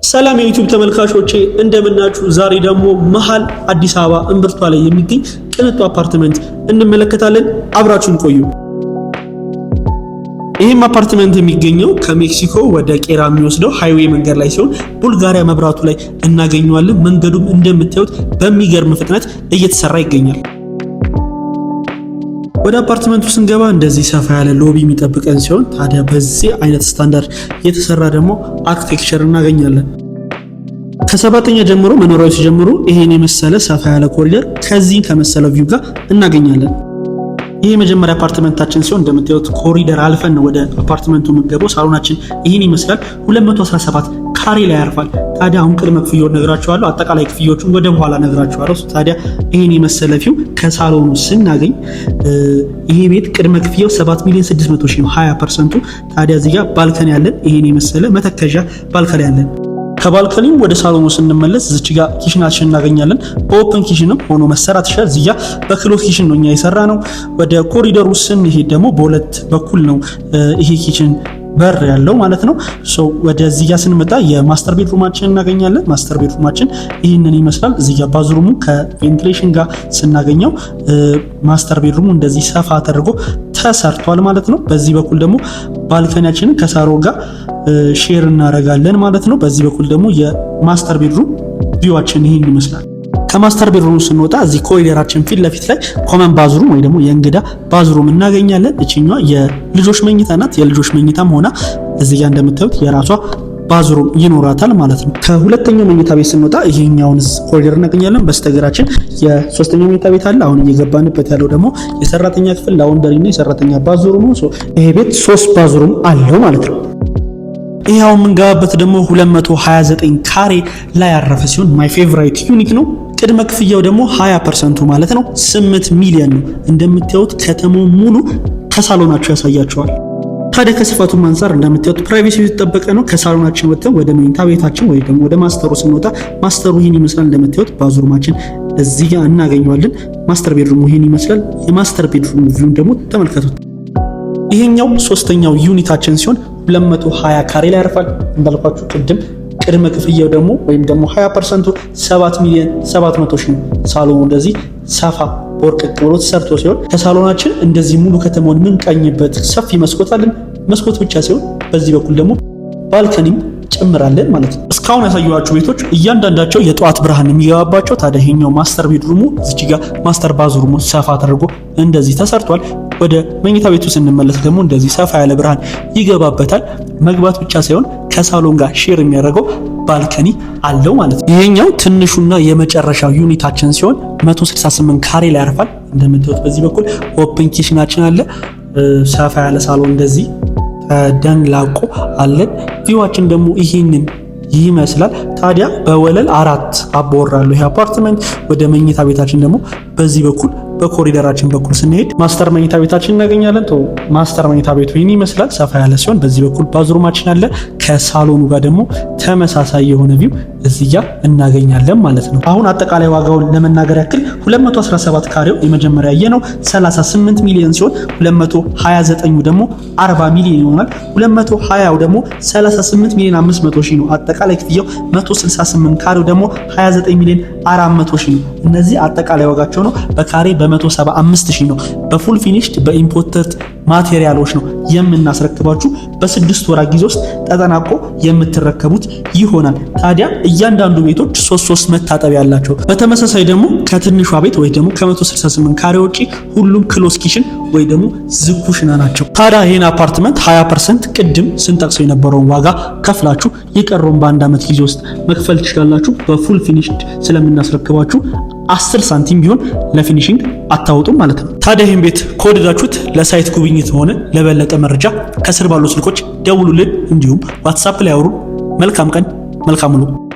ሰላም የ YouTube ተመልካቾቼ፣ እንደምናችሁ። ዛሬ ደግሞ መሃል አዲስ አበባ እምብርቷ ላይ የሚገኝ ቅንጡ አፓርትመንት እንመለከታለን። አብራችሁን ቆዩ። ይህም አፓርትመንት የሚገኘው ከሜክሲኮ ወደ ቄራ የሚወስደው highway መንገድ ላይ ሲሆን ቡልጋሪያ መብራቱ ላይ እናገኘዋለን። መንገዱም እንደምታዩት በሚገርም ፍጥነት እየተሰራ ይገኛል። ወደ አፓርትመንቱ ስንገባ እንደዚህ ሰፋ ያለ lobby የሚጠብቀን ሲሆን ታዲያ በዚህ አይነት ስታንዳርድ የተሰራ ደግሞ architecture እናገኛለን። ከሰባተኛ ጀምሮ መኖሪያዎች ሲጀምሩ ይሄን የመሰለ ሰፋ ያለ ኮሪደር ከዚህ ከመሰለ view ጋር እናገኛለን። ይህ የመጀመሪያ አፓርትመንታችን ሲሆን እንደምታዩት ኮሪደር አልፈን ነው ወደ አፓርትመንቱ የምንገባው። ሳሎናችን ይህን ይመስላል። 217 ካሬ ላይ ያርፋል። ታዲያ አሁን ቅድመ ክፍያውን ነግራችኋለሁ። አጠቃላይ ክፍያዎቹን ወደ በኋላ ነግራችኋለሁ። ታዲያ ይህን የመሰለ view ከሳሎኑ ስናገኝ ይሄ ቤት ቅድመ ክፍያው 7 ሚሊዮን 600 ሺህ ነው፣ 20%ቱ። ታዲያ እዚህ ጋር balcony ያለን፣ ይሄን የመሰለ መተከዣ balcony ያለን። ከ balcony ው ወደ ሳሎኑ ስንመለስ እዚች ጋር kitchen ኣችን እናገኛለን። በ open kitchen ም ሆኖ መሰራት ይችላል። እዚህ ጋር በ close kitchen ነው እኛ የሰራነው። ወደ ኮሪደሩ ስንሄድ ደግሞ በሁለት በኩል ነው ይሄ kitchen በር ያለው ማለት ነው። So ወደዚህ ጋር ስንመጣ የ master bedroom ኣችን እናገኛለን። Master bedroom ኣችን ይህንን ይመስላል። እዚህ ጋር bathroom ኡ ከ ventilation ጋር ስናገኘው master bedroom ኡ እንደዚህ ሰፋ ተደርጎ ተሰርቷል ማለት ነው። በዚህ በኩል ደግሞ balcony ያችንን ከሳሎን ጋር share እናደርጋለን ማለት ነው። በዚህ በኩል ደግሞ የ master bedroom view ኣችን ይህን ይመስላል። ከ master bedroom ስንወጣ እዚህ ኮሪደራችን ፊት ለፊት ላይ common bathroom ወይ ደግሞ የእንግዳ bathroom እናገኛለን። እችኛዋ የልጆች መኝታ ናት። የልጆች መኝታም ሆና እዚህ ጋር እንደምታዩት የራሷ bathroom ይኖራታል ማለት ነው። ከሁለተኛው መኝታ ቤት ስንወጣ ይሄኛውን ኮሪደር እናገኛለን። በስተግራችን የሶስተኛው መኝታ ቤት አለ። አሁን እየገባንበት ያለው ደግሞ የሰራተኛ ክፍል laundry እና የሰራተኛ bathroom ነው። ይሄ ቤት ሶስት bathroom አለው ማለት ነው። ይሄው የምንገባበት ደግሞ 229 ካሬ ላይ ያረፈ ሲሆን my favorite unit ነው። ቅድመ ክፍያው ደግሞ 20%ቱ ማለት ነው፣ 8 ሚሊዮን ነው። እንደምታዩት ከተማው ሙሉ ከሳሎናችሁ ያሳያችኋል። ታዲያ ከስፋቱም አንጻር እንደምታዩት privacy የተጠበቀ ነው። ከሳሎናችን ወጥተን ወደ መኝታ ቤታችን ወይ ደግሞ ወደ master ኡ ስንወጣ master ኡ ይህን ይመስላል። እንደምታዩት bathroom ኣችን እዚህ ጋር እናገኘዋለን። Master bedroom ኡ ይህን ይመስላል። የ master bedroom view ን ደግሞ ተመልከቱት። ይሄኛው ሶስተኛው unit ኣችን ሲሆን 220 ካሬ ላይ ያርፋል። እንዳልኳችሁ ቅድም ቅድመ ክፍያው ደግሞ ወይም ደግሞ 20%ቱ 7 ሚሊዮን 700 ሺህ ነው። ሳሎኑ እንደዚህ ሰፋ ወርቅቅ ብሎ ተሰርቶ ሲሆን ከሳሎናችን እንደዚህ ሙሉ ከተማውን የምንቃኝበት ሰፊ መስኮት አለን። መስኮት ብቻ ሲሆን በዚህ በኩል ደግሞ balcony ም ጨምራለን ማለት ነው። እስካሁን ያሳየኋችሁ ቤቶች እያንዳንዳቸው የጠዋት ብርሃን የሚገባባቸው። ታዲያ ይሄኛው master bedroom ኡ እዚች ጋር master bathroom ኡ ሰፋ ተደርጎ እንደዚህ ተሰርቷል። ወደ መኝታ ቤቱ ስንመለስ ደግሞ እንደዚህ ሰፋ ያለ ብርሃን ይገባበታል። መግባት ብቻ ሳይሆን ከሳሎን ጋር share የሚያደርገው balcony አለው ማለት ነው። ይሄኛው ትንሹና የመጨረሻው unit ኣችን ሲሆን 168 ካሬ ላይ ያርፋል። እንደምታዩት በዚህ በኩል open kitchen ኣችን አለ። ሰፋ ያለ ሳሎን እንደዚህ ተደንላቆ አለን። View ኣችን ደግሞ ይህንን ይመስላል። ታዲያ በወለል አራት አባወራ አለው ይሄ አፓርትመንት። ወደ መኝታ ቤታችን ደግሞ በዚህ በኩል በኮሪደራችን በኩል ስንሄድ master መኝታ ቤታችን እናገኛለን። Master መኝታ ቤቱ ይህን ይመስላል። ሰፋ ያለ ሲሆን በዚህ በኩል bathroom ኣችን አለ። ከሳሎኑ ጋር ደግሞ ተመሳሳይ የሆነ view እዚህ ጋር እናገኛለን ማለት ነው። አሁን አጠቃላይ ዋጋውን ለመናገር ያክል 217 ካሬው የመጀመሪያ ያየነው 38 ሚሊዮን ሲሆን 229ኙ ደግሞ 40 ሚሊዮን ይሆናል። 220ው ደግሞ 38 ሚሊዮን 500 ሺህ ነው። አጠቃላይ ክፍያው 168 ካሬው ደግሞ 29 ሚሊዮን 400 ሺህ ነው። እነዚህ አጠቃላይ ዋጋቸው ነው። በካሬ በ175 ሺህ ነው። በ full finished በ imported material ኦች ነው የምናስረክባችሁ። በ6 ወራት ጊዜ ውስጥ ተጠናቆ የምትረከቡት ይሆናል። ታዲያ እያንዳንዱ ቤቶች ሶስት ሶስት መታጠቢያ ያላቸው፣ በተመሳሳይ ደግሞ ከትንሿ ቤት ወይ ደግሞ ከ168 ካሬ ውጪ ሁሉም close kitchen ወይ ደግሞ ዝግ ኩሽና ናቸው። ታዲያ ይህን አፓርትመንት 20% ቅድም ስንጠቅሰው የነበረውን ዋጋ ከፍላችሁ የቀረውን በአንድ ዓመት ጊዜ ውስጥ መክፈል ትችላላችሁ። በ full finished ስለምናስረክባችሁ 10 ሳንቲም ቢሆን ለ finishing አታወጡም ማለት ነው። ታዲያ ይህን ቤት ከወደዳችሁት ለ site ጉብኝት ሆነ ለበለጠ መረጃ ከስር ባሉ ስልኮች ደውሉልን፣ እንዲሁም WhatsApp ላይ አውሩን። መልካም ቀን፣ መልካም ውሎ።